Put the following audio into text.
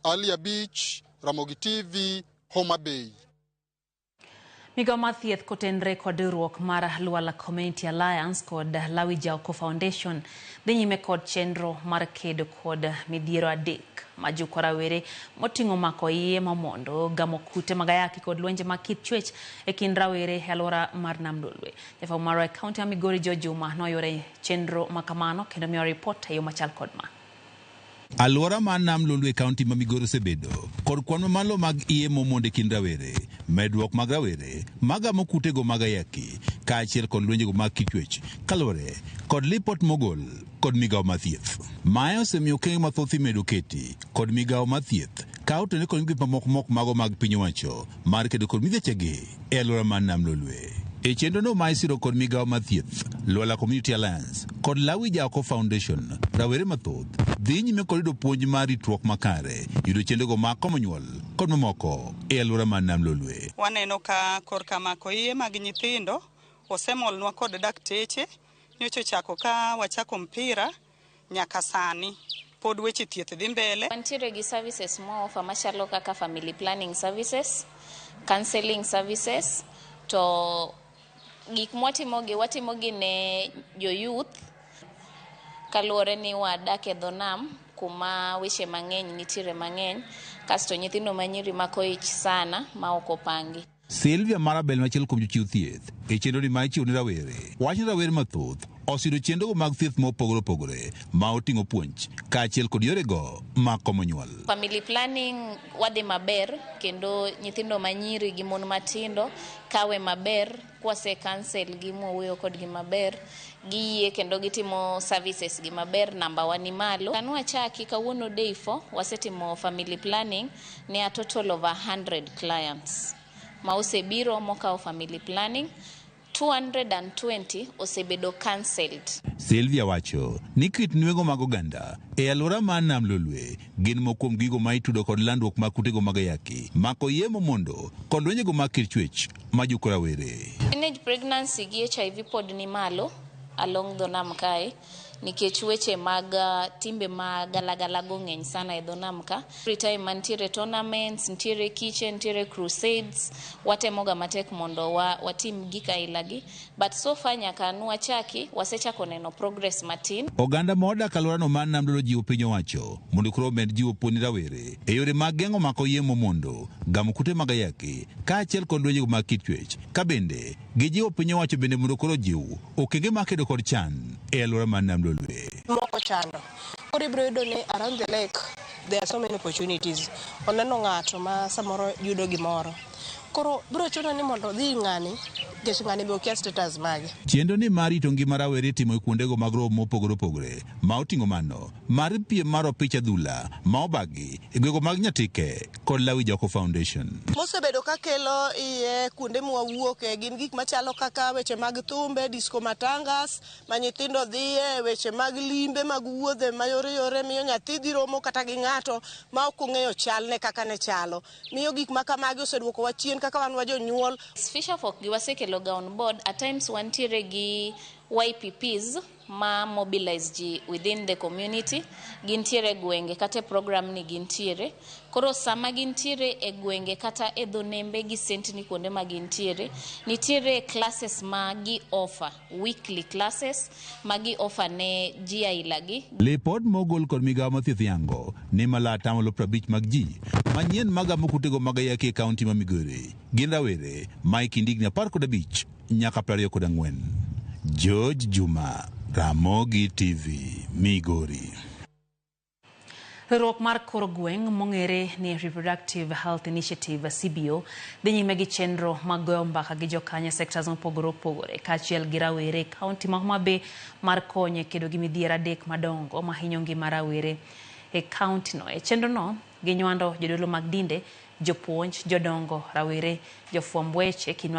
Ali Abich, Ramogi TV, Homa Bay. Migao mar thieth kotenre kod riwruok mar Lwala Community Alliance kod Lawi Jaoko Foundation dhi nyime kod chenro mar kedo kod midhiero 3 majuko rawere moting'o mako iye mamondo, gamo kute mag ayaki kod lwenje mag kit chwech e kind rawere e alwora mar Nam Lolwe. Jafwambo marwa e kaunti ma Migori George Juma noyuore chenro makamano kendo miyo ripot e yo machal kod ma. Alwora mar Nam Lolwe e kaunti ma Migori osebedo kod kwan mamalo mag iye momondo e kind rawere, medruok mag rawere magamo kutego mag ayaki kaachiel kod lwenjego mag kichwech kaluwore kod lipot mogol kod migawo mar thieth. Mae osemiyo okenge mathoth imedo keti kod migawo mar thieth ka otene kod migepe mamoko mok mago mag piny owacho mar kedo kod midhiechegi e alwora mar Nam Lolwe. E chenrono ma isiro kod migawo mar thieth, Lwala Community Alliance kod Lawi Jaoko Foundation, rawere mathoth dhi nyime kod yudo puonj mar ritruok makare, yudo chenrogo mag komo nyuol kod mamoko e alwora mar Nam Lolwe. Waneno ka korka mako iye mag nyithindo osemolnwa kod dakteche nyocha ochako ka wachako mpira nyaka sani pod weche thieth dhi mbele. Wantiere gi services mwa offer machalo kaka family planning services, counseling services, to gik mwatimogi watimogi ne jo youth kaluwore ni wadak e dho nam kuma weche mang'eny nitiere mang'eny kasto nyithindo manyiri mako ich sana ma ok opangi. Sylvia Marabel machiel kuom jochiw thieth e chenroni ma ichiwo ne rawere wacho ni rawere mathoth oseyudo chenrogo mag thieth mopogore opogore ma oting'o puonj kaachiel kod yorego mag komo nyuol. Family planning wadhi maber kendo nyithindo manyiri gi mon matindo kawe maber kwase counsel gi mwawuoyo kodgi maber giyie kendo gitimo services gi maber namba wa ni malo. Kanwachaki kawuono day 4 wasetimo family planning ne a total of 100 clients ma osebiro mokawo family planning 220 osebedo cancelled. Sylvia wacho ni kit nweng'o mag oganda e alwora mar Nam Lolwe gin moko kuom gigo ma itudo kod landruok mag kutego mag ayaki, mako iye momondo kod lwenjego mag kit chwech majuko rawere. Teenage pregnancy gi HIV pod ni malo along dho nam kae nikech weche mag timbe ma galagala go ng'eny sana e dho nam ka. Every time mantiere tournaments, nitiere kiche, nitiere crusades, watemoga matek mondo watim gik aila gi. But so far nyaka nwachaki, wasechako neno progress matin. Oganda ma odak alworano mar Nam Lolwe jiwo piny owacho mondo koro omed jiwo puonj rawere e yore mag geng'o mako iye momondo, gamo kute mag ayaki kaachiel kod lwenjego mag kit chwech. Ka bende gijiwo piny owacho bende mondo koro ojiw okenge mar kedo kod chan e alwora mar Nam Lolwe. Moko chando. Koro ibiro yudo ni around the lake there are so many opportunities. Oneno ng'ato ma samoro yudo gimoro. Koro biro chuno ni mondo odhi ng'ani nikech ng'ani be okia status mage. Chenro ni mar rito ngima rawere itimo e kuondego mag romo mopogore opogore ma oting'o mano mar piem mar opich adhula ma obagi e gwego mag Nyatike kod Lawi Joko Foundation. Mosebedo ka kelo iye kuonde mwawuoke gin gik machalo kaka weche mag thumbe, disco matangas ma nyithindo dhiye, weche mag limbe mag wuodhe mayore yore miyo nyathi dhi romo kata gi ng'ato ma ok ong'eyo chalne kaka ne chalo. Miyo gik ma kamagi oseduokowa chien kaka wan wa jonyuol. Fisher folk gi wasekelo ga on board, at times wantiere gi YPPs ma mobilize ji within the community, gintiere e gwenge kata e program ni gintiere. Koro sama gintiere e gwenge kata e dho nembe gi sentni kuonde ma gintiere, nitiere classes ma gi offer, weekly classes ma gi offer ne ji aila gi. Lipot mogol kod migawo mar thieth yango ni malo 50% mag ji manyien magamo kutego mag ayaki e kaunti ma Migori gin rawere ma e kind higni 15 nyaka 24. George Juma, Ramogi TV, Migori. Riwruok mar kor gweng' mong'ere ni Reproductive Health Initiative CBO dhi nyime gi chenro mag goyo mbaka gi jokanyo e sectors mopogore opogore kaachiel gi rawere e kaunti ma Homa Bay mar konyo e kedo gi midhiero 3 madongo mahinyo ngima rawere e kaunti no. E chenro no ginywando jodolo mag dinde, jopuonj, jodongo, rawere, jofwamb weche kind